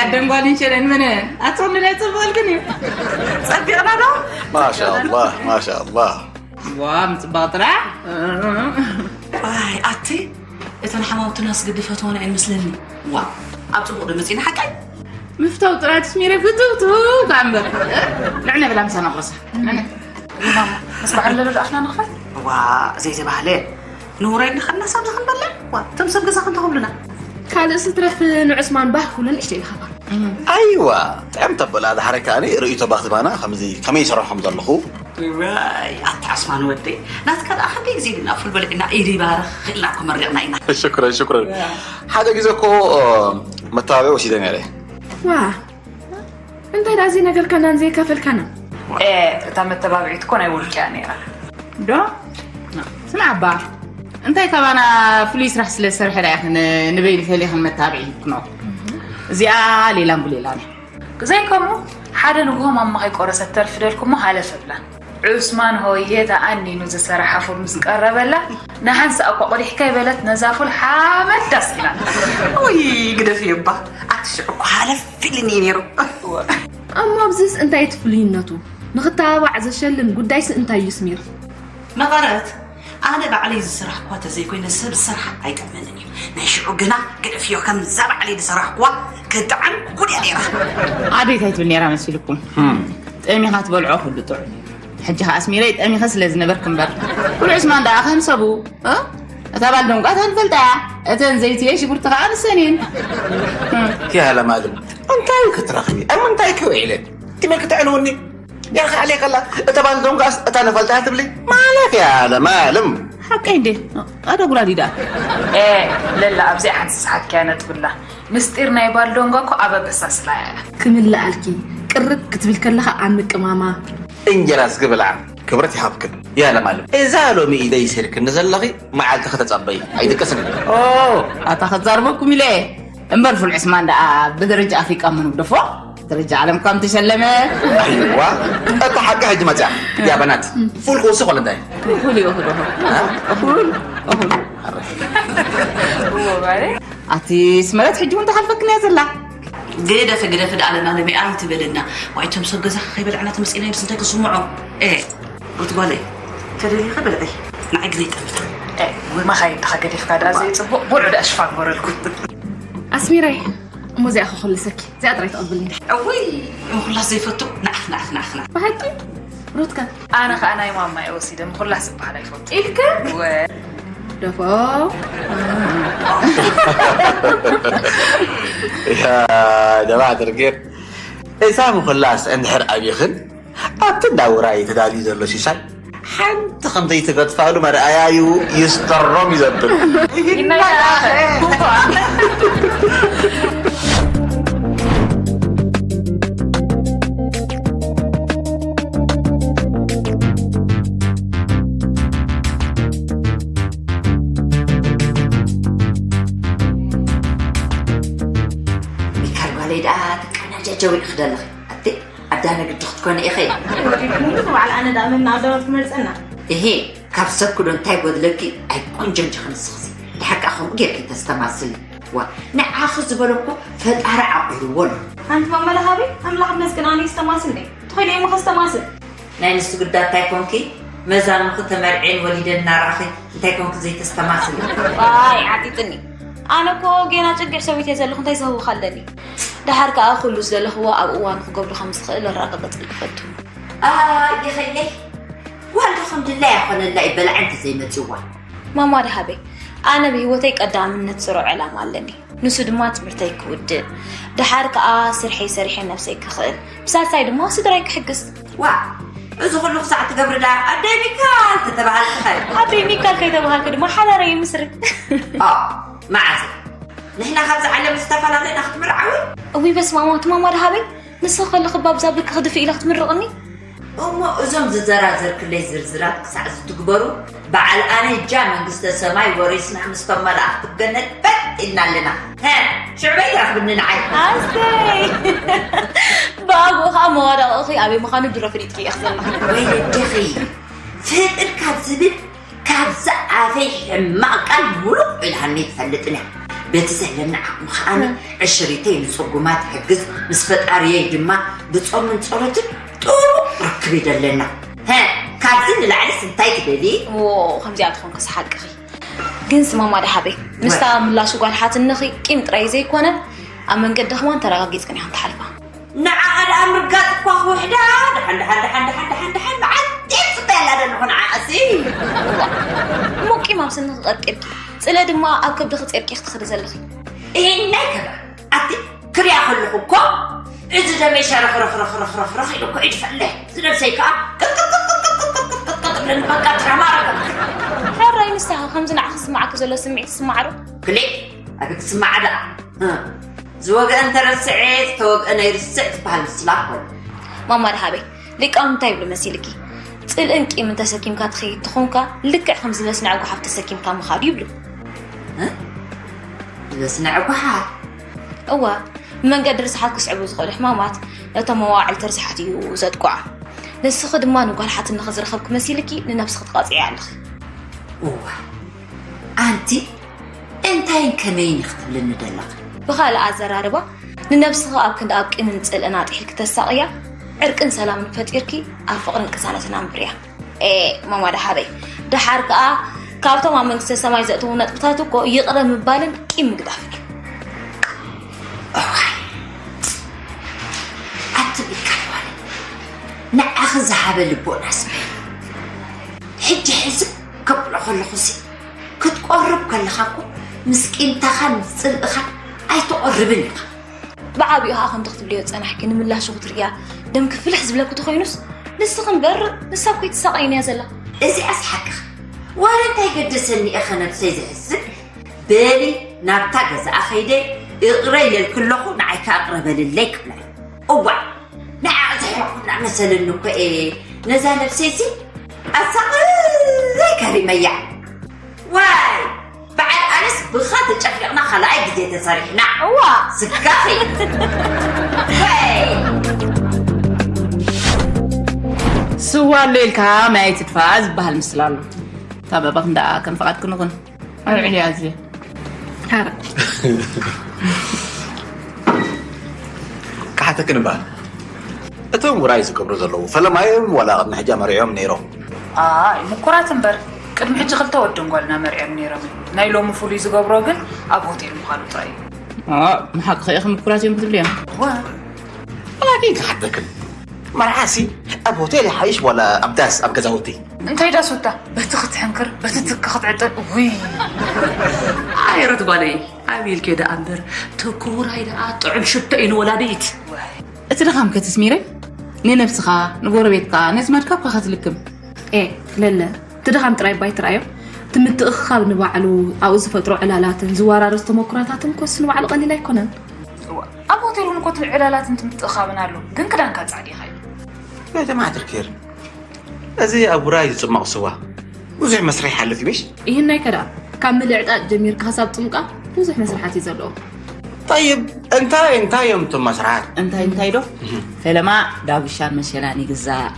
ኣደንጓልን ሸለን ምነ ኣቶም ንላይ ጽቡቕልክን እዩ። ጸቢቕና ዶ? ማሻ ኣላህ፣ ማሻ ኣላህ። ዋ ምጽባቕ ጥራሕ። ኣይ ኣቲ፣ እተን ሓማውትና ዝግድፈትወን ኣይመስለኒ። ዋ ኣብ ጽቡቕ ዶ መጺና ሓቀይ? ምፍታው ጥራይ ትስሚረ ፍትውትው እኳ እምበር። ንዕነ ብላ ምሳና ቁርሳ። ንዕነ። ማማ፣ ምስ በዓል ለሎ ዶ ኣፍና ንኽፈት? ዋ ዘይተባህለ። ንውረድ ንኸድና ሳብ ዝኽንበለ። ዋ እቶም ሰብ ገዛ ክንተኸብሉና። ካልእ ስትረፍ ንዑስማን ባህ ክብሎ ንእሽተይ ኢልኻ። ኣይዋ ጥዕም ተበላ ድሓረ ከኣኒ ርእይቶ ባኽቲ ባና ከምዚ ከመይ ይሰርሖም ዘለኹ። ዋይ ኣታ ዑስማን ወደይ፣ ናትካ ደኣ ክንደይ ግዜ ኢልና ፉል በሊዕና ኢድ ይባርኽ ኢልና እኮ መሪቕና ኢና። ሽክረን ሽክረን። ሓደ ግዜ እኮ መተባብዒ ወሲደ ነይረ። ዋ እንታይ ደኣ ዘይነገርካናን ዘይከፈልካናን? ኤ እታ መተባብዒት እኮ ናይ ውልቂ እያ ነይራ። ዶ ስምዓ እባ እንታይ ካባና ፍሉይ ስራሕ ስለ ዝሰርሐ ደኣ ኢኽን ንበይኑ ፈሊኽን መተባብዒ ኢልክኖ። እዚኣ ሌላን ብሌላን እያ። ብዘይ ከምኡ ሓደ ንግሆ ማማ ከይቆረሰት ተርፍ ደልኩሞ ሃለፍ ኣብላ። ዑስማን ሆየ ተኣኒኑ ዝሰራሓ ፉል ምስ ቀረበላ ንሓንሳእ እኳ ቆዲሕካ ይበለት ነዛ ፉል ሓመድ ዳስ ኢላ። ውይ ግደፍዮ እባ ኣቲ ሽዑ እኮ ሃለፍ ኢልኒ እዩ ነይሩ። እሞ ኣብዚስ እንታይ እቲ ፍሉይነቱ? ንኽተባባዕ ዘሸልን ጉዳይሲ እንታይ እዩ ስሚር? መቐረት ኣነ ባዕለይ ዝሰራሕኳ ተዘይኮይነ ሰብ ዝሰርሓ ኣይጠዕመንን እዩ። ናይ ሽዑ ግና ግደፍዮ ከምዛ ባዕለይ ዝሰራሕኳ ክጥዕም ጉድ እያ ነይራ። ኣደይ እንታይ ትብል ነይራ መሲልኩም? ጠሚኻ ትበልዖ ኩሉ ጥዑም እዩ። ሕጂ ኸዓ ኣስሚረይ ጠሚኸ ስለ ዝነበርክ እምበር ኩሉ ዑስማን ደኣ ከም ሰቡ እ? እታ ባልዶንጓ እታ ንፈልጣ እያ። እተን ዘይትየ ሽጉርቲ ኸዓ ንሰን እየን። ያለ ማለም እንታይ ክትረኽቢ ኣብ ምንታይ ክውዒለን ትመል ክትዕንውኒ ያኸ ዓለይ ከላ እታ ባልዶንጓስ እታ ንፈልጣ ትብሊ ማለት ያለ ማለም ሓቀይ እንዴ ኣደ ጉራዲዳ ኤ ለላ ኣብዚኣ ሓንቲ ሰሓትካያ ነጥብላ ምስጢር ናይ ባልዶንጓ እኮ ኣብ ኣበሳስላ እያ ክምልኣልኪ ቅርብ ክትብል ከለኻ ኣብ ምቅማማ እንጀራ ዝግብልዓ ክብረት ይሃብክን ያለ ማለም እዛ ሎሚ ኢደይ ሰድክኒ ዘለኺ መዓልቲ ከተጸበይ ኣይድቅስን ኦ ኣታ ከዛርበኩም ኢለ እምበር ፍልዑ ስማን ደኣ ብደረጃ ኣፍሪቃ ምኑ ግደፎ ደረጃ ዓለም እኳ ምተሸለመ ኣይዋ እታ ሓቂ ሕጂ መጽያ ያ በናት ፉል ክወስኽ ወለ እንታይ እኹል እዩ እኹል እኹል እኹል እኹል ኣቲ ስመረት ሕጂ እውን ተሓልፈክን እያ ዘላ ግደፊ ግደፊ ደኣ ለማለመይ ኣይትበልና ዋይቶም ሰብ ገዛ ከይበልዕና ተመፂእና ይብስ እንታይ ክስምዖ እ ሩት ጓለይ ተደሊኻ ብልዒ ንዓይ ግዘይ ጠምታ መኻይን ተኻ ገዲፍካ ደኣ ዘይፅቡቕ ብልዑ ደኣ ሽፋ ግበረልኩ ኣስሚራይ እሞ እዚኣ ክኹልሰኪ እዚኣ ጥራይ ተቐብል እንዲ እውይ ንኹላስ ዘይፈቱ ናዕኽ ናዕኽ ናዕኽ ናዕኽ ብሓቂ ሩትካ ኣነ ከዓ ናይ ማማ እየ ወሲደ ምኹላስ ዝበሃል ኣይፈቱ ኢልከ ደፎ ያ ደባ ድርጌር እዛ ምኹላስ እንድሕር ኣብይኽን ኣብቲ እንዳ ውራይ ተዳልዩ ዘሎ ሲሳይ ሓንቲ ከም ዘይትገድፋሉ መርኣያ እዩ ይስተሮም እዩ ዘብል። ደኣ ትቀናጀጀዊ ኢኺ ደለኺ። ኣቲ ኣዳነ ግዲ ክትኮኒ ኢኺ። ወዲድኩምስ በዓል ኣነ ደኣ መን ኣዳወት ክመርጸና? እሂ፣ ካብ ሰብ ክዶ እንታይ ጎድለኪ? ኣይ ቆንጆ እንጂ ክንስኽሲ። ደሓቃ ከምኡ ጌርኪ ተስተማስሊ። ዋ፣ ንዓኺ ዝበለኩ ፈጣሪ ዓቂርዎ ኣሎ። ኣንቲ ማማ ደሃበይ፣ ኣምላኽ ይመስገን ኣነ ይስተማስል ነይ። ትኾይነ እሞ ከስተማስል። ናይ ንሱ ግዳ እንታይ ኮንኪ? መዛኑኺ ተመርዕን ወሊደን እናረኣኺ እንታይ ኮንኪ ዘይተስተማስሊ? ዋይ ዓጢጥኒ። ኣነ እኮ ጌና ጭግዕ ሰዊት እየ ዘለኹ እንታይ ዝህውኽ ኣለኒ? ደሓር ከኣ ኩሉ ዝደለኽዎ ኣብ እዋኑ ክገብሮ ከም ዝኽእል ኣረጋግጽ ክፈቱ። ኣይ ይኸይለይ። ጓል ዶ ከም ድላይ ኣይኮነላ እዩ በላዕ እንተ ዘይመጽዋ። ማማ ደሃበይ፣ ኣነ ብህይወተይ ቀዳምነት ስሩዕ ዕላማ ኣለኒ። ንሱ ድማ ትምህርተይ ክውድእ፣ ደሓር ከኣ ስርሐይ ሰሪሐ ነብሰይ ክኽእል፣ ብሳልሳይ ድማ ስድራይ ክሕግዝ። ዋ፣ እዚ ኩሉ ክሳዕ ትገብሪ ደኣ ኣደይ ሚካል ተተባሃልኪ ኸ? ኣደይ ሚካል ከይተባሃልኩ ድማ ሓዳረይ ይምስርት። ኦ፣ መዓዝ? ንሕና ካብዚ ዓለም ዝተፈላለና ክትምርዓዊ? እውይ በስመ ኣብ፣ ኣንቲ ማማ ደሃበይ፣ ንስኺ ከለኺ ባብዛ ብርኪ ክድፍእ ኢላ ክትምርቕኒ? እሞ እዞም ዝዘራዘርክለይ ዝርዝራት ክሳዕ ዝትግበሩ፣ በዓል ኣነ እጃ መንግስተ ሰማይ ወሪስና ምስቶም መላእኽቲ ገነት በጥ ኢልና ኣለና። ሀ፣ ሽዑ በይ ትረኽብኒ ንዓይ። ኣሰይ! ብኣግኡ ኸዓ መዋዳቕኺ ኣበይ ምዃኑ ድሮ ፈሊጥኪ ኢኺ ዘለኺ። ወይ ልደኺ፣ ፍቕር ካብ ዝብል ካብዛ ኣፈይ ሕማቕ ቃል ሙሉቕ ኢልሃኒ ትፈልጥን እያ። በቲ ዘለኒ ዓቕሚ ከኣ ዕሽሪተይ ንጽጉማት ሕግዝ፣ ምስ ፈጣሪየይ ድማ ብጾምን ጸሎትን ጥሩ ርክብ ይደለና። ሀ፣ ካብዚ ንላዕሊስ እንታይ ትደሊ? ዎ፣ ከምዚኣ ትኾንክስ ሓቅኺ። ግን ስማማ ደሓበይ፣ ምስታ ምላሹ ጓል ሓትንኺ ቂም ጥራይ ዘይኮነ፣ ኣብ መንገዲ ኸማን ተረጋጊጽክን ኢኽን ትሓልፋ። ንዓኣ ደኣ ምርጋጥ እኳ ክውሕዳ፣ ደሓን፣ ደሓን፣ ደሓን፣ ደሓን፣ ደሓን፣ ደሓን፣ መዓት እየ ዝጽበየላ ዘለኹ ንዓኣሲ። እሞ ቂም ኣብ ስንኺ ቀርቂርኪ፣ ጽለ ድማ ኣብ ከብድኺ ጼርኪ ክትኸዲ ዘለኺ። እሂ፣ ናይ ከብኣ። ኣቲ፣ ክሪኣ ከለኹ እኮ፣ እዚ ደመይ ሸረኽረኽረኽረኽረኽ ኢሉ እኮ ይድፈለይ። እዚ ነብሰይ ከኣ ቅጥቅጥቅጥቅጥቅጥቅጥቅጥ እብለኒ፣ በቃ ትራማ ረኸብኩ። ሕራይ ንስኻ ከምዚ ንዓኺ ዝስምዓኪ ዘሎ ስምዒት ትስምዓ ዶ? ክሊእ፣ ኣበይ ክስምዓ ደኣ? እ፣ ዝወግአ እንተረስዐ፣ ዝተወግአ ነይርስዕ ዝበሃል ምስላ እኮ እዩ። ማማ ደሃበይ፣ ሊቃውንቲ እንታይ ይብሉ መሲልኪ? ጽልእን ቂምን ተሰኪምካ ትኸይድ ተኾንካ፣ ልክዕ ከም ዝበስነዐ ጓሓፍ ተሰኪምካ ምኻድ ይብሉ። እ? ዝበስነዐ ጓሓፍ? እዋ፣ ብመንገዲ ርስሓት ክስዕቡ ዝኽእሉ ሕማማት፣ ነቶም መዋዕልቲ ርስሓት እዩ ዘጥቅዖም። ንስኺ ድማ ንጓል ሓትንኺ ዝረኸብኪ መሲልኪ ንነብስኺ ትቐጽዒ ኣለኺ። እዋ፣ ኣንቲ እንታይን ከመይን ኢኺ ትብልኒ ዘለኺ? ብኻልእ ኣዘራርባ፣ ንነብስኺ ኣብ ክንዲ ኣብ ቂምን ጽልእን ኣጥሒልኪ ተሳቕያ፣ ዕርቅን ሰላምን ፈጢርኪ ኣብ ፍቕርን ቅሳነትን ኣንብርያ። ኤ፣ ማማ ደሓበይ፣ ደሓር ከኣ ካብቶም ኣብ መንግስተ ሰማይ ዘእትዉ ነጥብታት እኮ ይቕረ ምባልን ቂም ምግዳፍን እዩ። እዋይ፣ ኣቲ ሚካል ጓለይ፣ ንዓኺ ዝሃበ ልቦና ስመይ። ሕጂ ሕዝብ ከብሎ ከለኹሲ፣ ክትቆርብ ከለኻ እኮ ምስ ቂምታኻን ምስ ጽልእኻን ኣይትቆርብን ኢኻ። ብዓቢኡ ኸኣ ከምቲ ክትብልዮ ዝጸናሕኪ ንምላሹ ክትርእያ ደምኪ ፍልሕ ዝብለኪ ተኾይኑስ፣ ንስኺ እምበር ንሳ እኮ ኣይትሳቐይን እያ ዘላ። እዚኣስ ሓቅኺ። ዋላ እንታይ ገደሰኒ ኢኺ ነብሰይ ዘሕስብ? በሊ ናብታ ገዛኣ ከይደ ይቕረ ኢለልኪ ኣለኹ፣ ንዓይ ከኣ ቅረ በልለይ ክብላ እዩ። እዋእ! ንዓ ዘሕረቑላ መሰለኒ እኮ እየ ነዛ ነብሰይሲ ኣሳቕይ ከሪመያ። ዋይ! በዓል ኣነስ ብኻ ተጨፍሊቕና ካልኣይ ግዜ ተሰሪሕና። እዋ! ስጋኺ! ዋይ! ስዋ ኣሎ ኢልካ ማይ ኣይትድፋእ ዝበሃል ምስላ ኣሎ። እታ በባ ክንደኣ ከም ፍቓድኪ ንኹን። ኣልዕልያ እዚ። ሓረ። ክሓተክን እባ። እቶም ውራይ ዝገብሩ ዘለዉ ፈለማዮም ዋላ ቅድሚ ሕጂ ኣመሪዕዮም ነይሮም? ኣይ፣ ምኩራት እምበር። ቅድሚ ሕጂ ክልተ ወድን ጓልና መሪዖም ነይሮም። ናይ ሎሚ ፍሉይ ዝገብሮ ግን ኣብ ሆቴል ምዃኑ ጥራይ እዩ። ኣ፣ ንሓቂ ኢኺ ምኩራት እዮም ክትብልዮም? እወ። ላኪን ክሓተክን። መርዓሲ ኣብ ሆቴል ይሓይሽ ዋላ ኣብ ዳስ ኣብ ገዛውቲ? እንታይ ዳስ ወታ? በቲ ክትሕንክር፣ በቲ ትኪ ክትዕጠን፣ ውይ። ኣይ፣ ሩት ጓለይ፣ ኣበይ ኢልክዮ ደኣ እምበር፣ ትኪ ውራይ ደኣ ጥዑም ሽቶ እዩ ንወላዲት። እቲ ድኻም ከትስሚረ፣ ንነብስኻ፣ ንጎረቤትካ፣ ነዝማድካ እኳ ከትልክም። ኤ፣ ለለ፣ እቲ ድኻም ጥራይ ባይ ትርኣዮ። እቲ ምትእኽኻብ ንባዕሉ፣ ኣብኡ ዝፈጥሮ ዕላላትን ዝወራረስ ተመኩሮታትን ኮስ ንባዕሉ ቀሊል ኣይኮነን። እዋ፣ ኣብ ሆቴል እውን እኮ እቲ ዕላላትን እቲ ምትእኽኻብን ኣሎ፣ ግን ክዳንካ ጻዕዲኻ እዩ። ቤተ ማዕድር ኬር፣ እዚ ኣብ ውራይ ዝጽመቕ ስዋ ብዙሕ መስርሕ ይሓልፍ እዩ፣ ምሽ? ይህናይ ከ ደኣ፣ ካብ ምልዕጣጥ ጀሚርካ ክሳብ ጽምቃ ብዙሕ መስርሓት እዩ ዘለዎ። طيب، እንታይ እንታይ እዮም እቶም መስርሓት? እንታይ እንታይ ዶ? ፈለማ ዳጉሻን መሸላን ይግዛእ።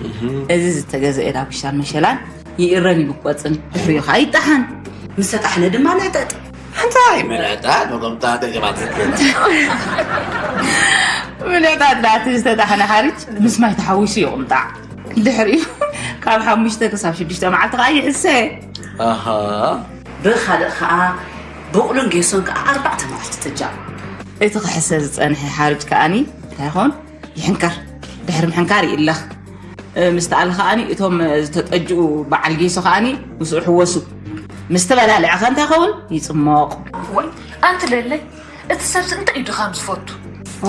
እዚ ዝተገዘአ ዳጉሻን መሸላን ይእረን ይብቆፅን፣ ድሕሪኡ ከዓ ይጠሓን። ምስ ተጣሕነ ድማ ንዕጠጥ። እንታይ ምዕጣጥ መጎምጣጥ ገባት ዝብል? ምዕጣጥ ዳቲ ዝተጣሕነ ሓርጭ ምስ ማይ ተሓዊሱ ይቕምጣዕ። ድሕሪኡ ካብ ሓሙሽተ ክሳብ ሽዱሽተ መዓልቲ ከዓ ይሕሰ። ኣሃ። ብኻልእ ከዓ ቡቕሉን ጌሶን ከዓ ኣርባዕተ መዓልቲ ጥጃ። እቲ ክሕሰ ዝፀንሐ ሓርጭ ከዓኒ እንታይ ይኾን? ይሕንከር። ድሕሪ ምሕንካር ይእለኽ። ምስ ተኣለ ከዓኒ እቶም ዝተጠጅኡ በዓል ጌሶ ከዓኒ ምስኡ ሕወሱ። ምስ ተበላልዐ ከ እንታይ ይኸውን? ይፅሞቕ። ወይ ኣንቲ ለለይ፣ እቲ ሰብሲ እንታይ እዩ ድኻም ዝፈቱ?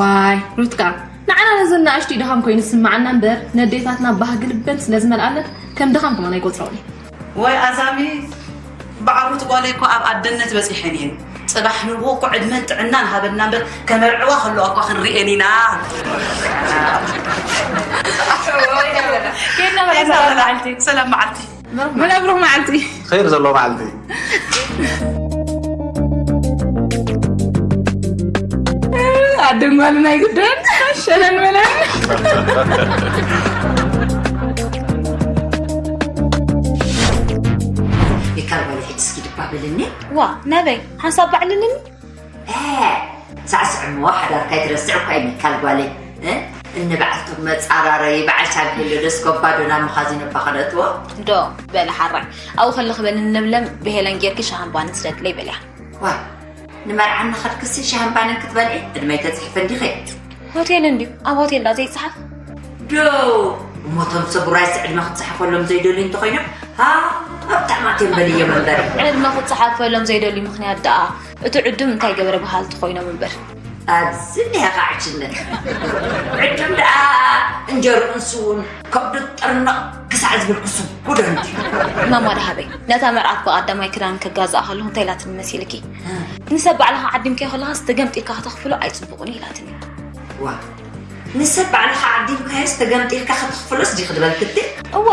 ዋይ ሩትካ፣ ንዓና ነዘን ንኣሽቱ ድኻም ኮይኑ ዝስምዓና እምበር፣ ነዴታትና ባህጊ ልበን ስለ ዝመልኣለን ከም ድኻም ከማን ኣይቆፅረኦን እዩ። ወይ ኣዛሚ፣ በዓል ሩት ጓለይ እኮ ኣብ ኣደነት በፂሐን እየን። ፅባሕ ንግሆ እኮ ዕድመን ጥዕናን ሃበና እምበር፣ ከመርዕዋ ከለዋ እኳ ክንሪኤን ኢና። ከይድና በላ ሰላም መዓልቲ። ሰላም መዓልቲ። መላ ብሩኽ መዓልቲ። ኸይር ዘለዎ መዓልቲ። ኣደን ጓልን ኣይግደን፣ ሸነን መለን። ይካል ጓል ሕጂ እስኪ ድባ በልኒ። ዋ፣ ናበይ? ሓንሳብ ባዕልልኒ? እ፣ ሳዕስዕ እሞ ሓዳርካ ኣይትረስዕ እኳ እዩ ሚካል ጓለይ። እ፣ እኒ በዓልቶም መጻራረይ፣ በዓል ሻምፒዮን ዶ ደስኮባ ዶ ናብ መኻዚኖ እባ ከነእትዎ? ዶ፣ በሊ ሓራይ። ኣብኡ ከለኺ በልኒ ለምለም፣ ብሄለን ጌርኪ ሻሃን ባንን ስደድለይ በልያ። ዋይ፣ ንመርዓ እናኸድክሲ ሻሃን ባንን ክትበልዒ ዕድመ ኣይተጽሕፍን ዲኺ? ሆቴል እንድዩ፣ ኣብ ሆቴል ዳ ዘይጸሓፍ? ዶ፣ እሞ እቶም ሰብ ውራይሲ ዕድመ ክትጸሓፈሎም ዘይደልዩ እንተኾይኖም፣ ሃ፣ ሃብታማት እዮም በልዮም እምበር። ዕድመ ክጸሓፈሎም ዘይደልዩ ምኽንያት ደኣ፣ እቲ ዕዱም እንታይ ገበረ በሃልቲ ኮይኖም እምበር። ኣብዚ እኒሀ ኸዓ ዕሽነት። ዕዱም ደኣ እንጀርኡን ስውን ከብዱ ጥርንቕ ክሳዕ ዝብል ክስጉዶ እንድዩ። ማማ ደሃበይ፣ ነታ መርዓት ብቐዳማይ ክዳን ከጋዝኣ ከለኹ እንታይ ኢላትኒ መሲልኪ? ንሰብ ባዕልኻ ዓዲምካዮ ከለኻስ ተገምጢልካ ከተኽፍሎ ኣይጽቡቕን እዩ ኢላትኒ። ዋ፣ ንሰብ ባዕልኻ ዓዲምካዮስ ተገምጢልካ ከተኽፍሎስ ዲኺ ዝበልክቲ? እዋ፣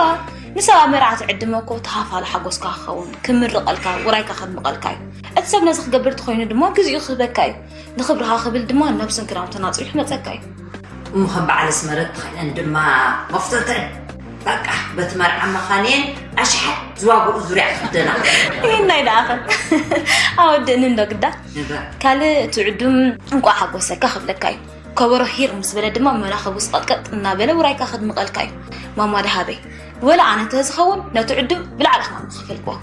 ንሰብ ኣብ መርዓ ትዕድሞ እኮ ተኻፋሊ ሓጎስካ ክኸውን፣ ክምርቐልካ፣ ውራይካ ከድምቐልካ እዩ። እቲ ሰብ ነዚ ክገብር ተኾይኑ ድማ ግዜኡ ክህበካ እዩ። ንኽብርኻ ክብል ድማ ነብስን ክዳውንትን ኣጽሪሑ መጸካ እዩ። እሞ ከም በዓል ኣስመረት ተኸይነን ድማ መፍተተን። በቃ፣ በቲ መርዓ መኻንየን ኣሽሓት ዝዋግኡ ዙርያ ክኽደና። ይህናይ ደኣኸ። ኣወድእኒ እንዶ ግዳ። ንበር። ካልእ እቲ ዕዱም እንቋዕ ሓጎሰካ ክብለካ እዩ። ከበሮ ሂር ምስ በለ ድማ መራኸቡ ስቐጥቀጥ እናበለ ውራይካ ከድምቐልካ እዩ። ማማ ደሃበይ፣ ወላ ኣነ እንተዝኸውን ነቲ ዕዱም ብላዕሊ ክማን ምኸፈልክዎ።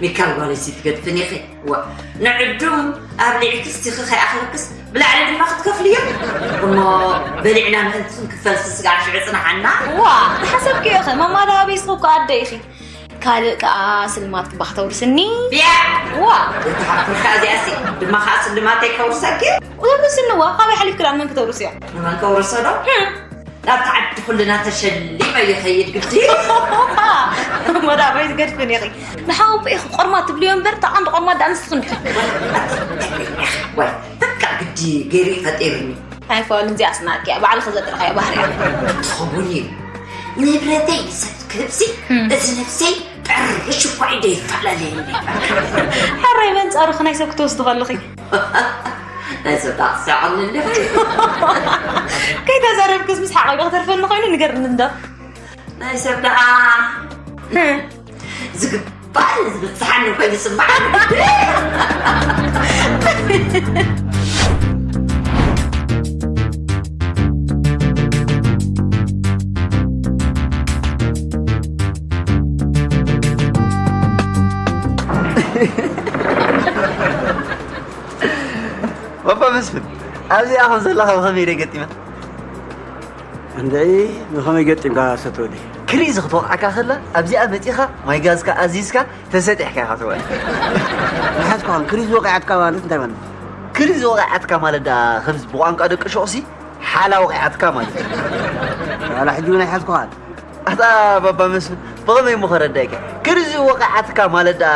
ሚካል ጓለይ ሲ ትገድፍን ኢኺ። ዋ፣ ንዕዱም ኣብሊዕኪ ስቲኺ ከይኣኽለክስ ብላዕሊ ድማ ክትከፍልዮ። እሞ በሊዕና ምእንቲ ክንክፈልሲ ስጋዕ ሽዑ ጽንሓና። ዋ፣ ዝሓሰብክዮ ኢኺ። ማማ ደሃበይ ስኺ እኮ ኣደ ኢኺ። ካልእ ከኣ ስልማት ክባ ክተውርስኒ። ብያ! ዋ! እታ ሓፍርካ እዚኣሲ ድማ ከኣ ስልማተይ ከውርሰኪ? ውርስኒ ዋ፣ ካበይ ሓሊፍኪ ደኣ ንመን ክተውርሲ እያ? ንመን ከውርሶ ዶ? ህም። ናብቲ ዓዲ ኩልና ተሸሊመ ይኸይድ ግዲ። ወዳ በይ ትገድፍን ኢኺ። ንሓወቦ ኢኺ ቆርማት ትብልዮ እምበር፣ እታ ቀንዲ ቆርማት ደኣ ንስኽን ኢኺ። ዋይ፣ በቃ ግዲ ገይሩ እዩ ፈጢሩኒ። ኣይፋሉን እዚኣ ስናኪያ፣ ባዕልኺ ዘጥረኻዮ ባህሪ እያ። ትኸውን እዩ። ንብረተይ ንሰብ ክህብሲ፣ እዚ ነብሰይ ጥርሽ እኳ ኢደ ይፈላለየኒ። ሕራይ በንጻሩ ኸ ናይ ሰብ ክትወስዱ ኸለኺ? ናይ ሰብ ጣቕሲ ዓቕሊ ኣለኺ። ከይተዘረብክስ ምስ ሓቒ ዶ ክተርፈኒ ኾይኑ ንገርኒ እንዶ። ናይ ሰብ ደኣ ዝግባእ ዝበጽሓኒ ኮይኑ ይስምዓኒ። ባባ መስፍን፣ ኣብዚኣ ከም ዘለኻ ብኸመይ ኢለ ገጢመ? እንድዒ ብኸመይ ገጢምካ ሰትወዲ? ክሪዝ ክትወቕዓካ ከላ ኣብዚኣ መጺኻ ማይ ጋዝካ ኣዚዝካ ተሰጢሕካ ኢኻ ትውዕል። ንሓዝኳን ክሪዝ ወቂዓትካ ማለት እንታይ ማለት? ክሪዝ ወቂዓትካ ማለት ደኣ ከምዚ ብቋንቋ ደቂ ሸቑሲ ሓላ ወቂዓትካ ማለት እዩ። ዋላ ሕጂ እውን ኣይሓዝኩኻን። ኣታ ባባ መስፍን ብኸመይ እሞ ከረዳእካ? ክሪዝ ወቂዓትካ ማለት ደኣ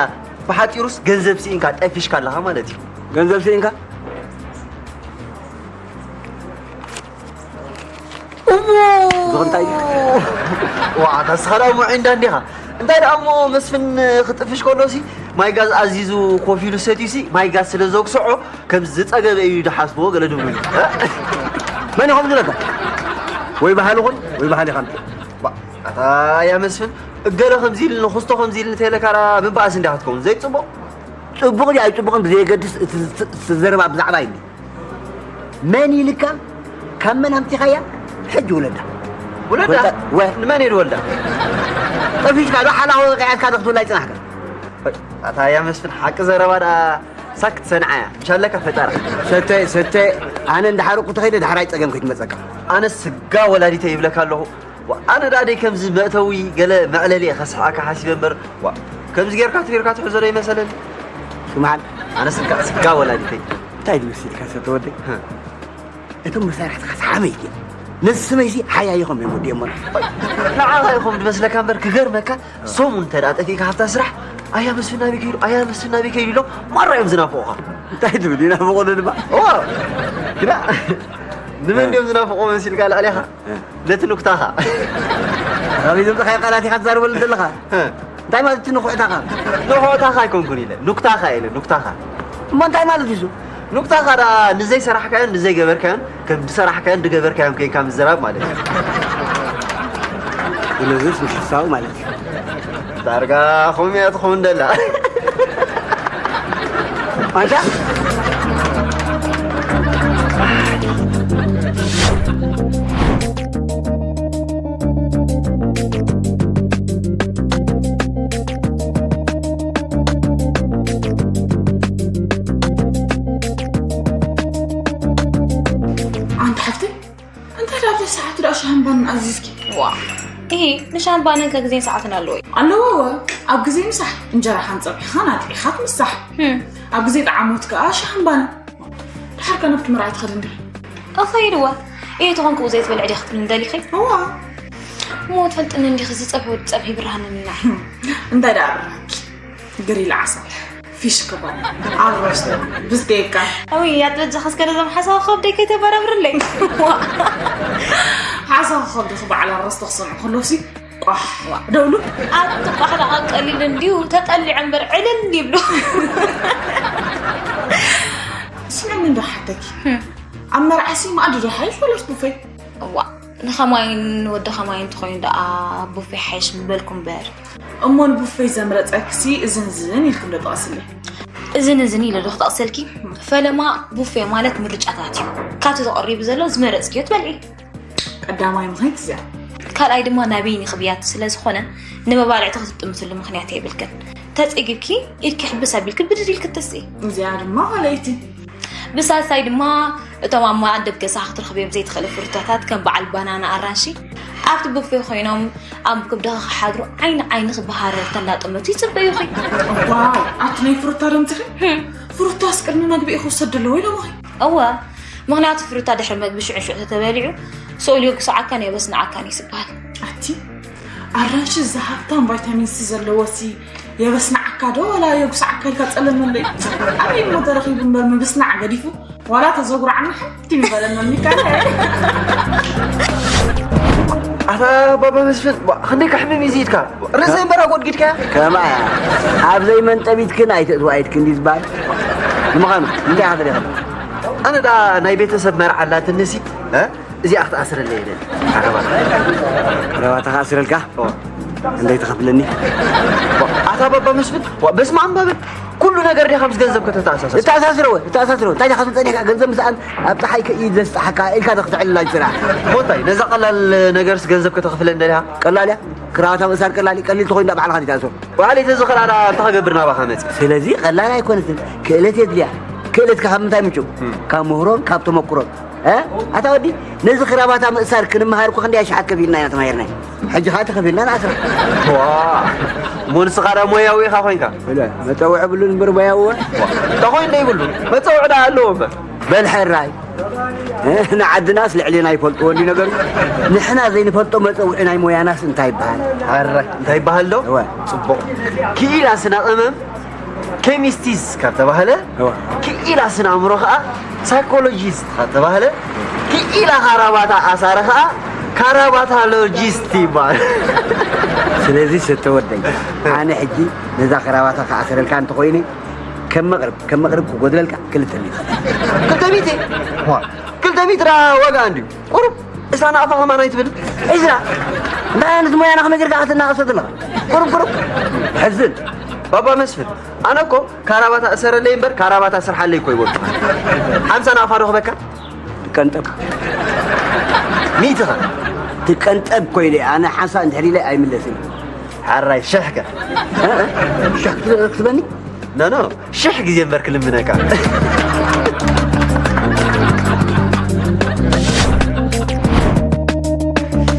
ብሓጺሩስ ገንዘብ ስኢንካ ጠፊሽካ ኣለኻ ማለት እዩ። ገንዘብ ስኢንካ? እሞ እዚ እንታይ እዩ? ዋ፣ ኣታ ንስኻ ደኣ እሞ ዒንዳ እንዲኻ። እንታይ ደኣ እሞ መስፍን ክጥፍሽ ከሎ ሲ ማይ ጋዝ ኣዚዙ ኮፍ ኢሉ ሰትዩሲ፣ ማይ ጋዝ ስለ ዘጉስዖ ከም ዝጸገበ እዩ ዝሓስቦ ገለ ድብሉ። መን እዩ ከምዚ ኢለካ? ወይ ባህሊ ኹን ወይ ባህሊ ኻምቲ። ኣታ ያ መስፍን፣ እገለ ከምዚ ኢልኒ፣ ክስቶ ከምዚ ኢልኒ ተይለካ ምባእስ እንዲያ ክትከውን ዘይጽቡቕ። ጽቡቕ ድዩ ኣይጽቡቕን ብዘየገድስ፣ እቲ ዝ-፣ እቲ ዘረባ ብዛዕባ ኢልኒ። መን ኢልካ? ካብ መን ኣምጺኻያ? ሕጂ ውለዳ። ውለዳ? ወ- ንመን እየ ዝወልዳ? ጠፊሽካ ዶ ሓላኹ ቀያትካ ዶ ክትብላ ይጽናሕካ? ኣታ ያ መስፍን፣ ሓቂ ዘረባ ደኣ ሳክት ሰንዓያ። ምሻለካ ፈጠራ። ሰተ፣ ሰተ፣ ኣነ እንዳሓረቁ ተኸይደ ዳሕራይ ጸገም ከይትመጸካ። ኣነ ስጋ ወላዲተ ይብለካ ኣለኹ። ዋ፣ ኣነ ደኣ ደይ ከምዚ መእተዊ ገለ መዕለሊ እየ ከስሕዓካ ሓሲበ እምበር፣ ዋ፣ ከምዚ ጌርካ ትቢርካ ትሕዞ ዶ ይመሰለኒ? ስምዓን። ኣነ ስጋ፣ ስጋ ወላዲተይ። እንታይ ድመስልካ ሰተ ወደይ? እቶም መሳርሕትኻ ሰሓበይቲ እዮም። ነዚ ስመይሲ ሓያይኾም እዮም ወዲኦሞና። ንዓኻ ኢኹም ድመስለካ እምበር፣ ክገርመካ፣ ሰሙን እንተ ደኣ ጠፊእካ ካብታ ስራሕ፣ ኣያ መስፍን ናበይ ከይዱ፣ ኣያ መስፍን ናበይ ከይዱ ኢሎም ማራ እዮም ዝናፍቑኻ። እንታይ ትብል? ይናፍቑ ዶ ድማ? እዋ፣ ግና ንመን ድዮም ዝናፍቑ መሲልካ ልዕሌኻ? ነቲ ኑክታኻ። ካብ ዘምጽኻዮ ቃላት ኢኻ ትዛረበሉ ዘለኻ። እንታይ ማለት እዩ ንኹዕታኻ? ንኹዕታኻ ኣይኮንኩን ኢለ፣ ኑክታኻ ኢለ፣ ኑክታኻ። እሞ እንታይ ማለት እዩ እሱ? ኑክታኻ ደኣ ንዘይሰራሕካዮን ንዘይገበርካዮን፣ ከም ዝሰራሕካዮን ዝገበርካዮን ኮይንካ ምዝራብ ማለት እዩ። ስለዚስ ምሕሳው ማለት እዩ። ዳርጋ ኹም እያ ትኸውን ደላ። ኣንታ ኣንቲ ሓፍተይ፣ እንታይ ደኣ ኣብዚ ሰዓት ደኣ ሻምባን ኣዚዝኪ? ዋ፣ እሂ፣ ንሻምባንን ከግዜን ሰዓትን ኣለዎ እዩ። ኣለዎ፣ እወ። ኣብ ግዜ ምሳሕ እንጀራ ሓንጸቢሕኻን ኣጥዒኻት ምሳሕ። ህም። ኣብ ግዜ ጠዓሞት ከኣ ሻምባን። ድሓር ከ ናብቲ መርዓ ትኸዲ እንዲኺ? እኸይድ እወ። እየ ተኾንኩ ዘይትበልዕ ዲኺ ክትብልኒ ደሊኺ? እዋ። እሞ ትፈልጥኒ እንዲኺ፣ እዚ ጸብሒ ወዲ ጸብሒ ይብርሃኒ ምናሕ። እንታይ ደኣ ብርሃንኪ? ግሪል ዓሳ፣ ፊሽ ክባን፣ ኣሮስቶ፣ ብስቴካ። ኣውይ፣ ያት በጃኻ እስከ ነዞም ሓሳዊ ከብደይ ከይተበራብርለይ። ሓሳዊ ከብድኺ በዓል ኣሮስቶ ክሰምዑ ከለውሲ፣ ቋሕ፣ ዋ፣ ደውሉ። ኣቲ ቋሕ ደኣ ቀሊል እንድዩ፣ ተጠሊዑ እምበር ዕልል ይብሉ። ስምዕኒ እንዶ ሓተኪ። ህም። ኣብ መርዓሲ ማኣዲ ዶ ሓይሽ ወላስ ቡፌ? እዋ፣ ንኸማይን ንወዲ ኸማይን እንተኾይኑ ደኣ ቡፌ ሓይሽ ምበልኩ እምበር። እሞ ንቡፌ ዘምረጸክሲ እዝን እዝን ኢልኪ እንዶ ጠቐስለይ። እዝን እዝን ኢለ ዶ ክጠቕሰልኪ? ፈለማ ቡፌ ማለት ምርጫታት እዩ። ካብቲ ተቐሪቡ ዘሎ ዝመረጽክዮ ትበልዒ። ቀዳማይ ምኽንያት እዚኣ። ካልኣይ ድማ ናበይኒ ክብያቲ ስለ ዝኾነ ንመባልዕቲ ክትጥምትሉ ምኽንያት የብልክን። ተጸጊብኪ ኢድኪ ሕብስ ኣቢልኪ ብድድ ኢልኪ ትተስኢ። እዚኣ ድማ ካልኣይቲ። ብሳልሳይ ድማ እቶም ኣብ መኣዲ ገዛኻ ክትረኽብዮም ዘይትኽእሊ ፍሩታታት ከም በዓል ባናና፣ ኣራንሺ ኣብቲ ቡፌ ኮይኖም ኣብ ክብድኻ ክሓድሩ ዓይኒ ዓይንኺ ብሃረርታ እንዳጠመቱ ይጽበዩኺ። ዋው፣ ኣቲ ናይ ፍሩታ ደምፅኺ? ህም። ፍሩታስ ቅድሚ መግቢ ክውሰድ ኣለዎ ኢሎምኺ? እወ፣ ምኽንያቱ ፍሩታ ድሕሪ መግቢ ሽዑ ሽዑ ተተበሊዑ ስኡል የጉስዓካን የበስንዓካን እዩ ዝበሃል። ኣቲ ኣራንሺ እዚ ሃብታም ቫይታሚን ሲ ዘለዎ ሲ የበስንዓካ ዶ ዋላ የጉስዓካ ኢልካ ጸለመለይ? ኣበይ እሞ ተረኺቡ እምበር ምብስናዕ ገዲፉ ዋላ ተዘጉርዓና ሓንቲ ምበለና ሚካኤል። ኣታ ባባ መስፍን፣ ዋ፣ ክንደይ ከሕምም እዩ ዝይድካ? ርእሰይ እምበር ኣጎድጊድካያ? ከምኣ እያ። ኣብ ዘይመንጠቢትክን ኣይተእትዋ ኢድክን ድዩ ዝበሃል? ንምዃኑ፣ እንታይ ኢኻ ደሊኻ? ኣነ ደኣ ናይ ቤተሰብ መርዓ ኣላትኒ ሲ፣ እ? እዚኣ ክትኣስረለይ እየ ደሊ። ዓረባ። ዓረባ ተኽኣስረልካ? ኦ። እንደይ ትኸፍለኒ? ዋ፣ ኣታ ባባ መስፍን፣ ዋ፣ በስመ ኣብ በል። ኩሉ ነገር ዲኻ ምስ ገንዘብ ከተተኣሳስር? እተኣሳስሮ፣ እተኣሳስሮ። እንታይ ዲኻ ትብል ጸኒሕካ? ገንዘብ ምስኣን ኣብ ጸሓይ ከ-፣ ኢድ ዘስጥሓካ ኢልካ ዶ ክትዕልላ ስራሕ? እሞ እንታይ፣ ነዛ ቀላል ነገርስ ገንዘብ ከተኽፍለኒ ደሊኻ? ቀላል እያ። ክራባታ ምእሳር ቀላል እዩ። ቀሊል ተኾይኑ ደኣ ባዕልኻ ዲኻ ትኣስሮ? ባዕለይ ተዝኽእል ኣነ እንታይ ክገብር ናባኻ መጽእ? ስለዚ ቀላል ኣይኮነትን። ክእለት የድልያ። ክእለትካ ካብ ምንታይ ምንጩ? እም። ካብ ምህሮን ካብ ተመኩሮን። እ? ኣታ ወዲ፣ ነዚ ክራባታ ምእሳር ክንመሃር እኮ ክንደይ ኣሽሓት ከፊልና ኢና ተማሂርናዮ። ሕጂ ኸኣ ተኸፊልና ንኣስራ። ዋ፣ እሞ ንስኻ ደኣ ሞያዊ ኢኻ ኮይንካ? እለ፣ መጸውዒ የብሉን እምበር ሞያዊ። ዋ፣ እንተ ኮይኑ ዘይብሉ፣ መጸውዒ ደኣ ኣለዎ እምበር። በል ሕራይ። እ፣ ንዓድናስ ልዕሌና ይፈልጥዎ እንዲ ነገሩ። ንሕና ዘይንፈልጦ መጸውዒ ናይ ሞያናስ እንታይ ይበሃል? ሕራይ፣ እንታይ ይበሃል ዶ? እወ። ጽቡቕ። ክኢላ ስነ-ቅመም ኬሚስቲስ ካብ ተባህለ፣ እዋ። ክኢላ ስነ ኣእምሮ ኸኣ ሳይኮሎጂስት ካብ ተባህለ፣ ክኢላ ካራባታ ኣሳሪ ኸኣ ካራባታሎጂስት ይበሃል። ስለዚ ሰተወደይ፣ ኣነ ሕጂ ነዛ ከራባታ ክኣስረልካ እንተኾይነ፣ ከም መቕርብ ከም መቕርብ ክጎድለልካ ክልተ ሚእቲ። ክልተ ሚእቲ? ዋ፣ ክልተ ሚእቲ ጥራ ዋጋ እንድዩ። ቁሩብ እዛ ናቕፋ ከማን ኣይትብል? እዛ እንታይ ዓይነት ሞያ ኢና ክነግርካ ክትናቐሶ ዘለኻ? ቁሩብ ቁሩብ። ሕዝን። ባባ መስፍን፣ ኣነ እኮ ካራባታ እሰረለይ እምበር ካራባታ ስርሓለይ እኮ ይበሉ። ሓምሳ ናቕፋ ዶ ክበካ? ትቀንጠብ። ሚእትኻ። ትቀንጠብ ኮይነ ኣነ ሓንሳ እንድሕር ኢለ ኣይምለስን። ሓራይ ሽሕከ? እ? እ? ሽሕ ክትበኒ? ኖ፣ ኖ፣ ሽሕ ግዜ እምበር ክልምነካ።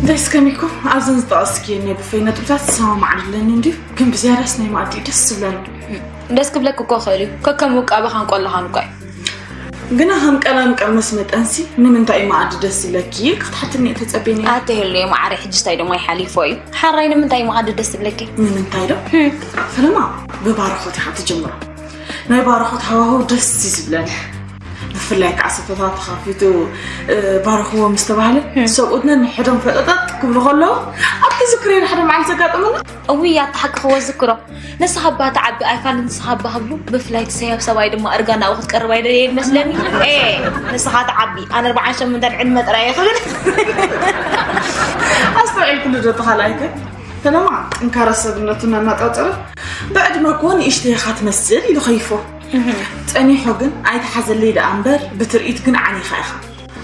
ደስ ከሚኩም ኣብዘን ዝጠቐስክየን ናይ ብፈይ ነጥብታት ዝሰማማዕ ኣለኒ እንድዩ፣ ግን ብዝያዳስ ናይ መኣዲ ደስ ዝብለኒ። ደስ ክብለክ እኮ ክእል እዩ፣ ከከም ውቃበኻን ቆላኻን እኳ እዩ። ግና ከም ቀላም ቀመስ መጠንሲ ንምንታይ እዩ መኣዲ ደስ ዝብለኪ ኢልክ ክትሓትኒ እየ ተጸብየ ነይረ። ኣተ ሄሉ፣ ማዕረ ሕጂ ስታይ ደሞ ይሓሊፎ እዩ። ሓራይ ንምንታይ እዩ መኣዲ ደስ ዝብለኪ? ንምንታይ ዶ? ህም። ፈለማ ብባርኾት ኢኻ ትጅምሮ። ናይ ባርኾት ሃዋህው ደስ እዩ ዝብለኒ። ብፍላይ ከዓ ሰፈታት ተኻፊቱ፣ እ፣ ባርኽዎ ምስ ተባህለ፣ ህም። ሰብኡት ነንሕዶም ፈጠጠጥ ክብሉ ከለዉ ኣብ ትዝክር ሓደ መዓልቲ ዘጋጠመና። እውይ፣ ኣታ ሓቂ ክወዝክሮ። ንስኻ እባ ትዓቢ ኣይፋል ንስኻ እባ ክብሉ፣ ብፍላይ እቲ ሰያብ ሰብኣይ ድማ እርጋን ናብኡ ክትቀርብ ኣይደለየን መስለኒ። ኤ፣ ንስኻ ትዓቢ፣ ኣነ ኣርብዓን ሸሞንተን ዕድመ ጥራይ እየ ክብል። ኣስተውዒልኩሉ ዶ እቲ ካልኣይከ? ፈለማ ጥንካረ ሰብነቱ እናነጻጸረ፣ ብዕድመ እኮ ንእሽተይ ኢኻ ትመስል ኢሉ ከይፎ። እህ። ጸኒሑ ግን ኣይትሓዘለይ ደኣ እምበር፣ ብትርኢት ግን ዓኒኻ ኢኻ።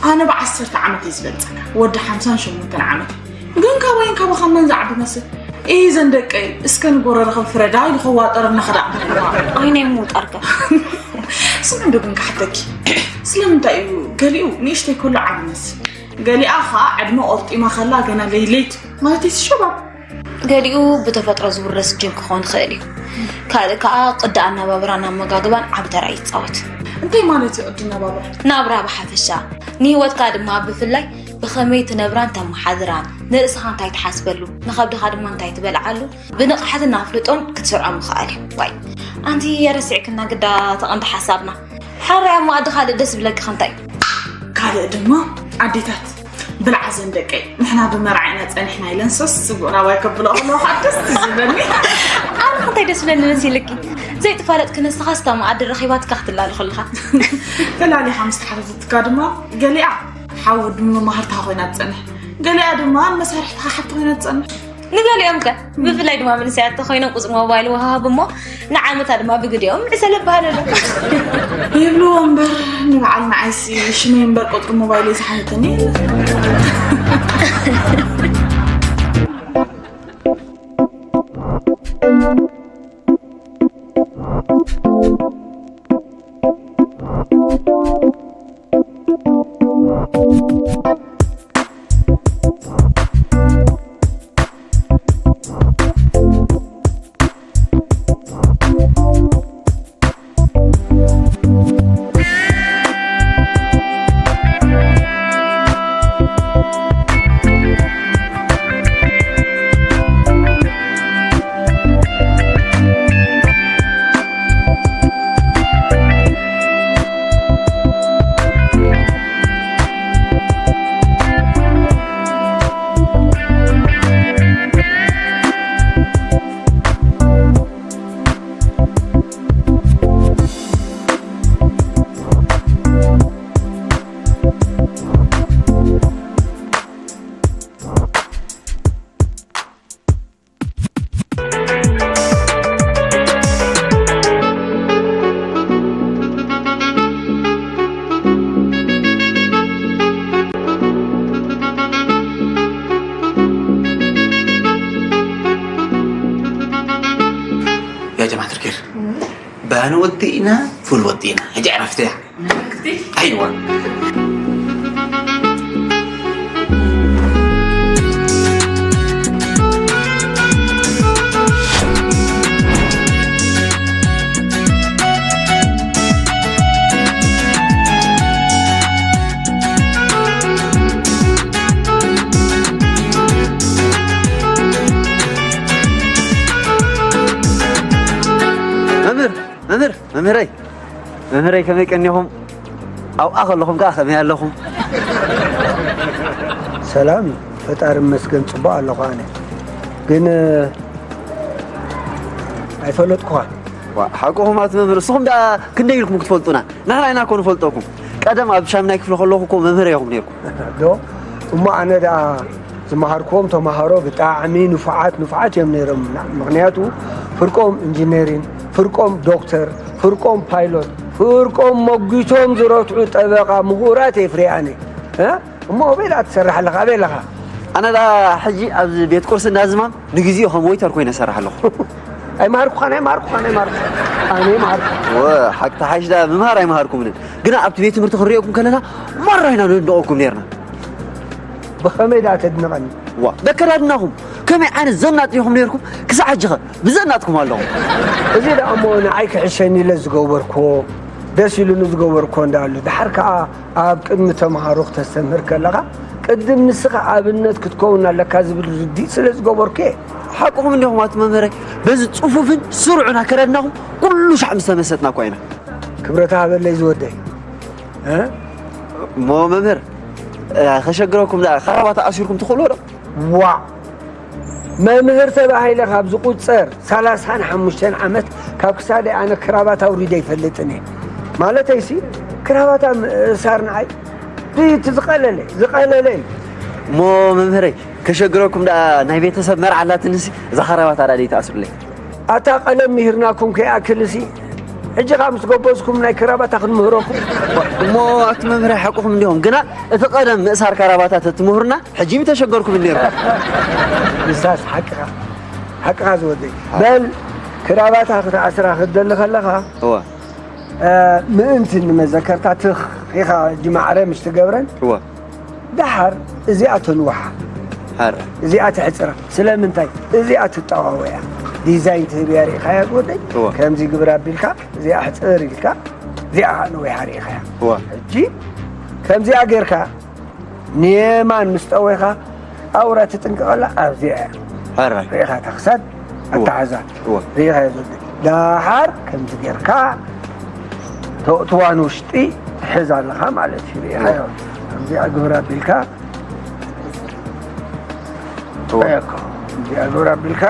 ኣነ ብዓሰርተ ዓመት እየ ዝበልጸካ፣ ወዲ ሓምሳን ሸሞንተን ዓመት። ግን ካባይን ካባኻን መን ዝዓቢ መስል? እይ ዘን ደቀይ፣ እስከ ንጎረርኽን ፍረዳ ኢሉ ከዋጠረና ኸዳ። ኣይ ናይ ምውጣርከ። ስምዕዶ ግን ክሓተኪ። ስለምንታይ እዩ ገሊኡ ንእሽተይ ከሎ ዓቢ መስል? ገሊኣ ኸኣ ዕድመ ቆርጢማ ኸላ ገና ለይለይት ማለት እዩ ሸባብ። ገሊኡ ብተፈጥሮ ዝውረስ ጅን ክኾን ይኽእል እዩ። ካልእ ከኣ ቅዲ ኣነባብራን ኣመጋግባን ዓቢ ተራ ይጻወት። እንታይ ማለት እዩ ቅዲ ኣነባብራ? ናብራ ብሓፈሻ፣ ንህይወትካ ድማ ብፍላይ ብኸመይ ትነብራን ተመሓድራን፣ ንርእስኻ እንታይ ትሓስበሉ፣ ንኸብድኻ ድማ እንታይ ትበልዓሉ፣ ብንቕሓትን ኣፍልጦን ክትሰርዖ ምኽኣል እዩ። ዋይ፣ ኣንቲ የረሲዕክና ግዳ ተቐንዲ ሓሳብና። ሓራይ ኣብ መኣዲ ካልእ ደስ ዝብለኪ ኸ እንታይ? ካልእ ድማ ኣዴታት ብልዓ ዘን ደቀይ፣ ንሕና ብመርዓ ኢና ጸኒሕና ኢለን ሰስ ስቡእ ናባይ ከብልኦ ከለዋ ከዓ ደስ ዝብለኒ። ኣነ እንታይ ደስ ዝብለኒ መሲልኪ? ዘይተፋለጥኪ ንስኻስ እታ መኣዲ ረኺባትካ ክትላለ ከለኻ። ተላሊኻ ምስ ተሓተተትካ ድማ ገሊኣ ሓው ወዲ መማህርትኻ ኮይና ትጸንሕ፣ ገሊኣ ድማ ንመሳርሕትኻ ሓብቲ ኮይና ትጸንሕ። ንገሊኦም ከ ብፍላይ ድማ መንእሰያት ተኾይኖም ቁጽሪ ሞባይል ወሃሃብ እሞ ንዓመታ ድማ ብግዲኦም ዕሰለ በሃለሎም። ይብልዎ እምበር ንበዓል ንዓይሲ ሽመይ እምበር ቁጽሪ ሞባይለይ ዝሓተተኒ የለን። يا جماعة الخير، بان ودينا فول ودينا، هجي عرفتها. أيوة. መምህር፣ መምህር፣ መምህረይ፣ መምህረይ፣ ከመይ ቀኒኹም? ኣብኣ ከለኹም ከኣ ከመይ ኣለኹም? ሰላም እዩ፣ ፈጣሪ ይመስገን፣ ጽቡቕ ኣለኹ ኣነ። ግን ኣይፈለጥኩኻን። ሓቅኹም ኣቲ መምህር፣ እስኹም ደኣ ክንደይ ኢልኩም ክትፈልጡና? ንሕና ኢና እኮ ንፈልጠኩም። ቀደም ኣብ ሻምናይ ክፍሊ ከለኹ እኮ መምህር ኢኹም ነይርኩም። ዶ? እሞ ኣነ ደኣ ዝመሃርኩዎም ተምሃሮ ብጣዕሚ ንፉዓት ንፉዓት እዮም ነይሮም። ምኽንያቱ ፍርቆም ኢንጂነሪን፣ ፍርቆም ዶክተር፣ ፍርቆም ፓይሎት፣ ፍርቆም መጒቶም ዝረትዑ ጠበቓ ምሁራት እየ ፍሪኣነ። እ? እሞ ኣበይ ደኣ ትሰርሕ ኣለኻ? ኣበይ ኣለኻ? ኣነ ደኣ ሕጂ ኣብዚ ቤት ቁርሲ እንዳ ዝማም ንግዜኡ ከም ወይተር ኮይነ እሰርሕ ኣለኹ። ኣይመሃርኩኻን፣ ኣይመሃርኩኻን፣ ኣይመሃርኩኻን። ኣነ ኣይመሃርኩኻን። ወ፣ ሓቂ ተሓይሽ ደኣ ምምሃር ኣይመሃርኩምንን። ግና ኣብቲ ቤት ትምህርቲ ክንሪኦኩም ከለና ማራ ኢና ነድንቐኩም ነይርና። ብኸመይ ደኣ ተድንቐኒ? ዋ፣ በከዳድናኹም ከመይ ዓይነት ዘናጥ ኢኹም ነይርኩም? ክሳዕ ሕጂ ኸ ብዘናጥኩም ኣለኹም። እዚ ደኣ እሞ ንዓይ ክሕሸኒ ኢለ ዝገበርኩዎ፣ ደስ ኢሉኒ ዝገበርኩዎ እንዳኣሉ፣ ድሓር ከኣ ኣብ ቅድሚ ተምሃሮ ክተስተምህር ከለኻ፣ ቅድም ንስኻ ኣብነት ክትከውን ኣለካ ዝብል ርድኢት ስለ ዝገበርኩ እየ። ሓቅኹም እንዲኹም ኣቲ መምህረይ፣ በዚ ጽፉፍን ስሩዕን ኣከዳድናኹም ኩሉ ሻዕ ምስ ተመሰጥና እኳ ኢና። ክብረት ሃበለይ ዝወደይ። እ? እሞ መምህር፣ እ፣ ከሸግረኩም ደኣ፣ ካራባታ ኣሲርኩም ትኽእልዎ ዶ? ዋእ! መምህር ተባሂለ ካብ ዝቑጸር ሰላሳን ሓሙሽተን ዓመት ካብ ክሳደይ ኣነ ክራባት ኣውሪደ ኣይፈልጥን እየ። ማለተይሲ፣ ክራባታ ምእሳር ንዓይ እቲ ዝቐለለ፣ ዝቐለለ እዩ። እሞ መምህረይ፣ ከሸግረኩም ደኣ ናይ ቤተሰብ መርዓ ኣላትንሲ፣ እዛ ካራባታ ደኣ ደይትኣስሩለይ። ኣታ ቀለም ምሂርናኩም ከይኣክልሲ፣ ሕጂ ኸኣ ምስ ጎበዝኩም ናይ ክራባታ ክንምህረኩም። እሞ ኣቲ መምህረይ ሓቅኹም እንዲኹም፣ ግና እቲ ቀደም ምእሳር ካራባታ ተትምህሩና፣ ሕጂ ምተሸገርኩም ነይርኩም። ንሳስ ሓቅኻ፣ ሓቅኻ ዝወደይ። በል ክራባታ ክትኣስራ ክትደሊ ከለኻ፣ እወ። እ፣ ምእንቲ ንመዘከርታ ትኽ ኢኻ ጅማዕረ ምስ ትገብረን፣ እወ። ደሓር እዚኣ ተንውሓ። ሓረ። እዚኣ ትሕጽራ። ስለምንታይ? እዚኣ ትጠዋወያ። ዲዛይን ትህብያ ርኢኻያ ዝወደይ? እወ። ከምዚ ግብር ኣቢልካ፣ እዚኣ ሕጽር ኢልካ፣ እዚኣ ኸኣ ነዊሓ ርኢኻያ። እወ። ሕጂ ከምዚኣ ጌርካ ንየማን ምስ ጠወኻ፣ ኣውራ ትጥንቀቐላ ኣብዚኣ እያ። ሓረ። ርኢኻ እታ ክሳድ እወ። ኣተሓዛ። እወ። ርኢኻያ ዘሎ። ደሓር ከምዚ ጌርካ ተእትዋ ንውሽጢ ትሕዝ ኣለኻ ማለት እዩ። ርኢኻዮ? እወ። ከምዚኣ ግብር ኣቢልካ እወ። ርኢኻ። ከምዚኣ ግብር ኣቢልካ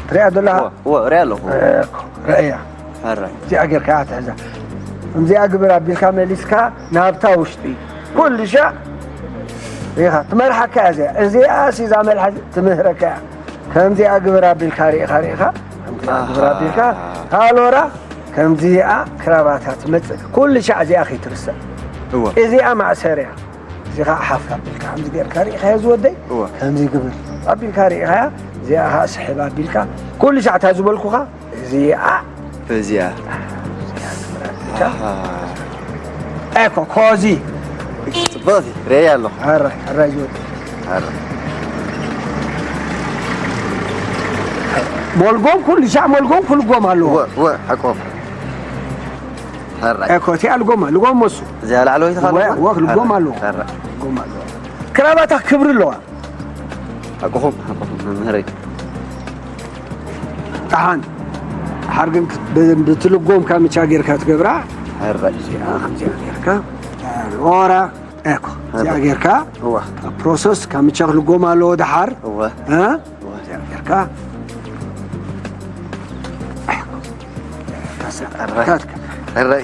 ትሪኣ ዘለኻ? እወ፣ እወ፣ ሪኣ ኣለኹ። ርኢኻ። ርኢያ። ሓረ። እዚኣ ጌርካ እያ ትሕዛ። ከምዚኣ ግብር ኣቢልካ መሊስካ ናብታ ውሽጢ። ኩሉ ሻዕ ርኢኻ። ትመርሓካ እያ እዚኣ። እዚኣ ሲ እዛ መልሓ ትምህረካ እያ። ከምዚኣ ግብር ኣቢልካ ርኢኻ፣ ርኢኻ። ከምዚኣ ግብር ኣቢልካ። ኣሃ። ሃሎራ፣ ከምዚኣ ክራባታ ትመጽእ። ኩሉ ሻዕ እዚኣ ከይትርስዕ። እወ። እዚኣ ማእሰርያ። እዚ ኸዓ ሓፍ ኣቢልካ ከምዚ ጌርካ ርኢኻዮ ዝወደይ? እወ። ከምዚ ግብር። ኣቢልካ ርኢኻያ፣ እዚኣ ኸዓ ስሕብ ኣቢልካ። ኩሉ ሻዕ እታ ዝበልኩኻ እዚኣ። እዚኣ። እዚኣ። ኣሃ። ኤኮ፣ ኮዚ። ጽብቕቲ፣ ርእየ ኣለኹ። ኣረ፣ ኣረ፣ ይወድ። ኣረ። ሞልጎም ኩሉ ሻዕ ሞልጎም ክልጎም ኣለዎ። ወ-፣ ወ-፣ ሓቆም። ኣረ። ኤኮ፣ እቲኣ ልጎማ፣ ልጎም መሱ። እዚኣ ላዕለወይቲ ወ-፣ ካልእ? ወ-፣ ልጎም ኣረ፣ ኣለዎ። ኣረ። ልጎም ኣለዎ። ክራባታ ክብሪ ኣለዋ። ሓቅኹም፣ ሓቅኹም መምህረይ። ደሓን፣ ደሓር ግን ክት-፣ ብ-፣ ብትልጎም ካምቻ ጌርካ ትገብራ። ሕራይ። እዚኣ ከምዚኣ ጌርካ፣ ኦራ፣ ኤኮ፣ እዚኣ ሕራይ። ጌርካ፣ እዋ። ኣብ ፕሮሰስ ካምቻ ክልጎም ኣለዎ ደሓር። እዋ። እ? እዋ። እዚኣ ጌርካ። ሕራይ። ሕራይ።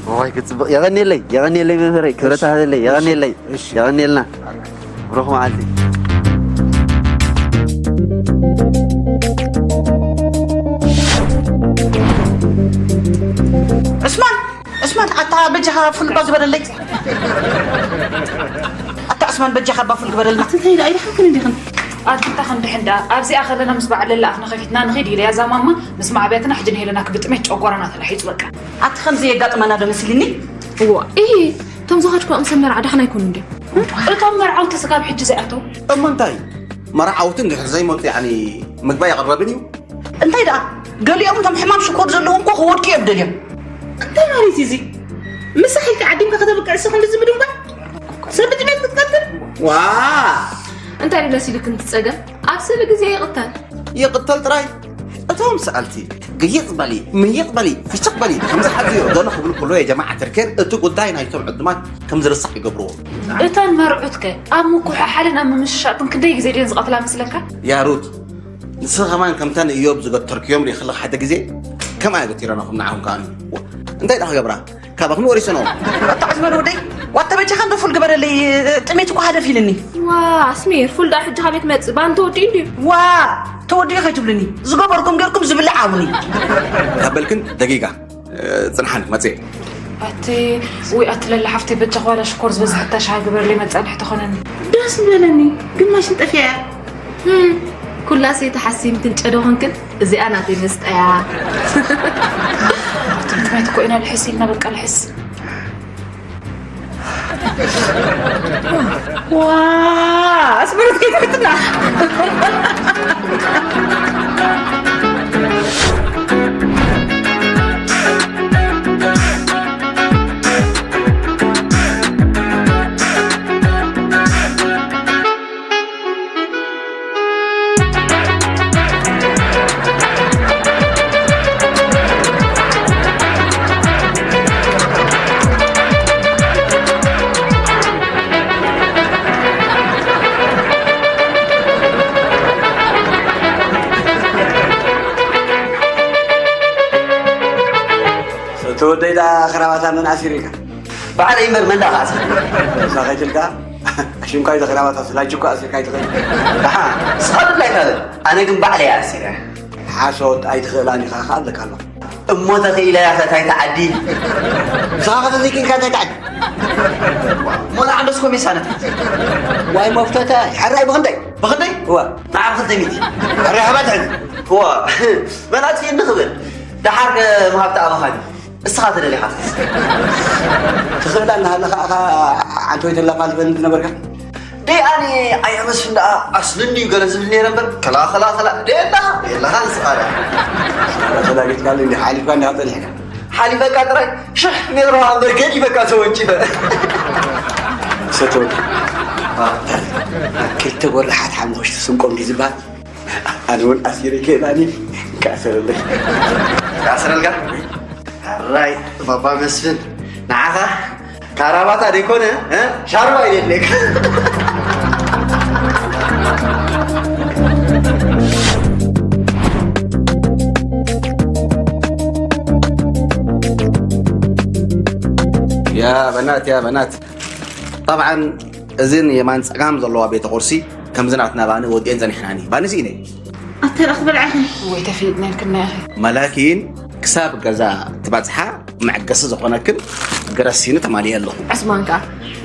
እዋይ፣ ክጽብቕ። የቐንየለይ፣ የቐንየለይ መምህረይ፣ ክብረት እሺ። ሃበለይ፣ የቐንየለይ፣ እሺ። የቐንየልና። ብሩኽ መዓልቲ። ዑስማን፣ ዑስማን፣ ኣታ በጃኻ ፍልባ ዝበለለይ። ኣታ ዑስማን፣ በጃኻ እባ ፍል ግበረልና። ኣቲ እንታይ ደኣ፣ ኣይደሓንክን እንዲኽን? ኣቲ እንታይ ክንድሕን ደኣ፣ ኣብዚኣ ከለና ምስ በዓል ለኣኽና ከፊትና ንኺድ ኢለያ፣ እዛ ማማ ምስ ማዕበያትና ሕጂ ንሄለና ክብጥሜት ጨጎራና ተላሒጹ በቃ። ኣቲ ከምዚ የጋጥመና ዶ መሲልኒ? እዋ፣ ኢሂ፣ እቶም ዝኸድኩ ኣቕሰም መርዓ ደሓን ኣይኮኑን ድዮም? እቶም መርዓውቲ ስጋብ ሕጂ ዘይኣተው? እሞ እንታይ? መርዓውቲ እንድሕር ዘይመጹ፣ ያዕኒ፣ ምግቢ ኣይቐረብን እዩ? እንታይ ደኣ? ገሊኦም እቶም ሕማም ሽኮር ዘለዎም እኮ ክወድቁ እዮም ደልዮም። እንታይ ማለት እዩ እዚ? ምሳሕ ኢልካ ዓዲምካ ከተብቅዕ፣ እስኺ ክንድዚ ምድንጓይ? ሰብ ብጥሜት ክትቀትል? ዋ! እንታይ እዩ መሲልክ እቲ ጸገም? ኣብ ስእሊ ግዜ ይቕተል። ይቕተል ጥራይ? እቶም ሰኣልቲ ግይጽ በሊ፣ ምይጥ በሊ፣ ፍሽኽ በሊ፣ ከምዚ ሓዚ ዘሎ ክብል ከሎ የጀማዓ ተርኬን እቲ ጉዳይ ናይቶም ዕዱማት ከም ዝርሳዕ ይገብርዎ። እተን መርዑትከ ኣብ ምኩሕሓልን ኣብ ምምሽሻጥን ክንደይ ግዜ ድየን ዝቐትላ መስለካ? ያ ሩት፣ ንስኺ ከማን ከምተን እዮብ ዝገተርክዮም ርኢኺ ኣለኺ ሓደ ግዜ? ከምኣ ገቲረናኹም ንዓኹም ከኣ። እንታይ ደኣ ክገብራ? ካባኽን ወሪሰንኦ። ኣታ ዕዝመር ወደይ፣ ዋተ በጃኻ እንዶ ፉል ግበረለይ፣ ጥሜት እኮ ሃደፍ ኢልኒ። ዋ፣ ኣስሚር፣ ፉል ደኣ ሕጂ ካበይ ክመጽእ? ባን ተወዲኡ እንድዩ። ዋ፣ ተወዲኡ ከይትብልኒ። ዝገበርኩም ጌርኩም ዝብላዕ ኣብኒ። ካብ በልክን ደጊጋ፣ እ፣ ጽንሓን ክመጽእ። ኣቲ፣ ውይ፣ ኣቲ ለላ ሓፍተይ፣ በጃኻ ዋላ ሽኮር ዝበዝሐታ ሻሂ ግበርለይ፣ መጻንሒ ትኾነኒ። ደስ ምበለኒ፣ ግማሽን ጠፊኣ እያ። ህም፣ ኩላ ሰይቲ ሓሲምክን ጨዶ ኾንክን፣ እዚኣ ናተይ መስጠያ። ትምህርት ቤት እኮ ኢና ልሕስ ኢልና፣ በቃ ልሕስ። ዋ፣ ኣስመረት ከይትሕትና። እቲ ወደይ ደኣ ክራባታ መን ኣሲሩ ኢልካ? ባዕለይ እምበር መን ደኣ ክኣስር? ንሳ ከይትልካ ሽምካይ ዘኽራባታ ስላጅ እኮ ኣሲርካ ኣይትኽእል። ደሓ፣ ንስኻ ብድላይ ካልእ፣ ኣነ ግን ባዕለይ ኣሲረ። ሓሶት ኣይትኽእላን ኢኻ፣ ከኣ ኣለካ ኣሎ። እሞ ተኽኢለያ ከ እንታይ ትዓዲ? ንስኻ ከተዘይክኢልካ እንታይ ትዓዲ? እሞ ንዓንዶስ ኮሜሳ ነታ። ዋይ መፍተተ፣ ሕራይ ብኽንደይ? ብኽንደይ? እወ። ንዓ ብኽልተ ሚእቲ። ሕራይ ሃባ ትሕዝ። እወ። መን ኣጥፊእኒ ክብል። ደሓር ከ ምሃብቲ ኣባኻ ድዩ? እስኻ ተደሊኻ ትሕዝ። ትኽእል ኣለኻ፣ ኣለኻ፣ ኣኻ ዓንቶ ይተላፋ ዝበኒ ትነበርካ? ደይ ኣነ ኣይነ መስፍን ደኣ ኣስሊ እንድዩ ገለ ዝብል ነይረ እምበር፣ ከላ፣ ከላ፣ ከላ፣ ደይ ኣለኻ፣ ደይ ኣለኻ ንስኻ ደኣ። ከላ፣ ከላ ጌትካሉ እንዲ ሓሊፍካ እንዲኻ ጸኒሕካ። ሓሊፈካ ጥራይ ሽሕ ሜትሮ እምበር ገዲፈካ ተወንጪፈ። ሰተወ። ክልተ ጎራሓት ሓሙኽሽቲ ስንቆም ድዩ ዝበሃል? ኣነ እውን ኣሲረ ከይላኒ ክኣስረለይ። ክኣስረልካ? ሕራይ ባባ መስፍን፣ ንዓኻ ካራባታ ደይኮነ፣ እ? ሻርባ እዩ ዘድልየካ። ያ በናት፣ ያ በናት። ጠብዓን እዝን የማን ጸጋም ዘለዋ ቤተ ቁርሲ ከምዚ ናትና ባኒ ወዲኤን ጸኒሕናኒ። ባኒ ስኢነ። ኣተ ደኣ ክበልዓ ኢኺ። ወይ ተፊጥና ኢልክና ኢኺ። መላኪን ክሳብ ገዛ ትባጽሓ መዐገሲ ዝኾነክን ግረሲኒ ተማልየ ኣለኹ። ዕስማን ከኣ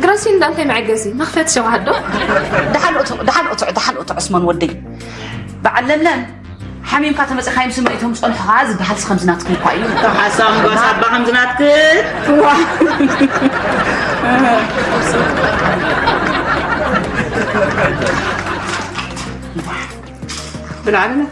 ግረሲኒ ደኣ እንታይ መዐገሲ? መኽፈቲ ሸውሃት ዶ? ደሓን እቶ፣ ደሓን እቶ፣ ደሓን እቶ ዕስማን ወደይ። በዓል ለምለም፣ ሓሚምካ ተመጺኻ እዮም ስምዒቶም ዝጸንሑኻ ዝበሃል ከምዚ ናትኩም እኳ እዩ። እቶም ሓሳም ጓሳ ኣባ ከምዚ ናትክ። ዋ። ብልዓልና።